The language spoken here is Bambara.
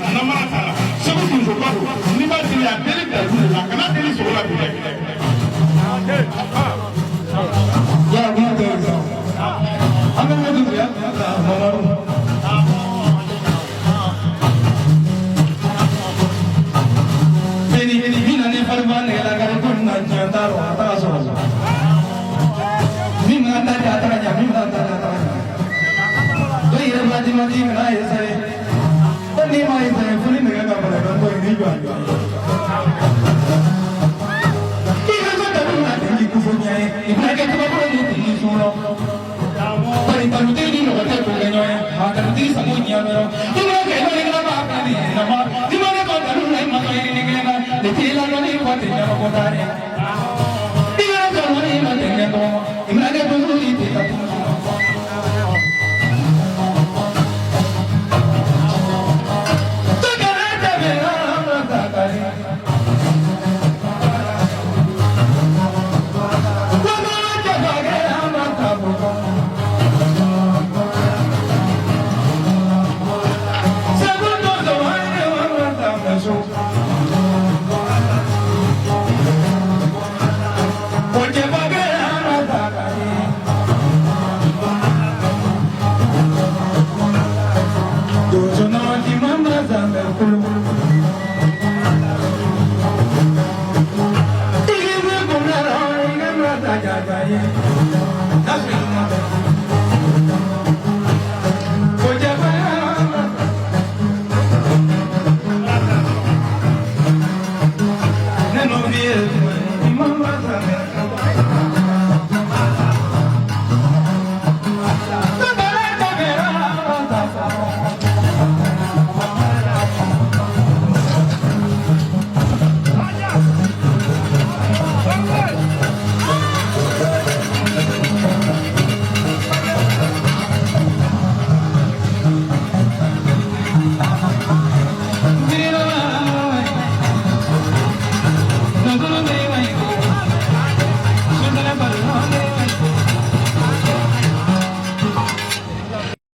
la, namara t'a la. Segu donsoba don, n'i b'a deli, a deli dalu de la, kana deli sogo la bi dɛ. Ya kuma tɛ sa. An bɛ moto ya Mamadu. Beni min na ni fariba nɛgɛla kari ko nin na diɲɛ t'a rɔ, a t'a sɔrɔ. Min bɛna ta di a taga ɲa, min bɛna ta di a taga ɲa. Dɔ yɛrɛ b'a di ma di kana essayer. Ko n'i ma essayer, fo ni nɛgɛ ka bala i bɛ i jɔ a jɔ. I ka so dalu na ten k'i kofɔ diɲɛ ye. I bɛna kɛ kabakuru ni tigi sun rɔ. Bari talutigi ni mɔgɔ tɛ ko kɛ ɲɔgɔn ye. A talutigi sago ɲɛ dɔrɔn. I bɛna kɛ dɔnni kɛla b'a fɛ ni nama. N'i ma ne kɔ dalu la, i ma sɔn yiri ni kelen na. Ne t'i la dɔnni kɔ tɛ ɲɛnabɔ ko taa dɛ. I bɛna sɔrɔ i ma tɛ kɛ tɔgɔ. I bɛna kɛ dusu i tɛ taa tunu.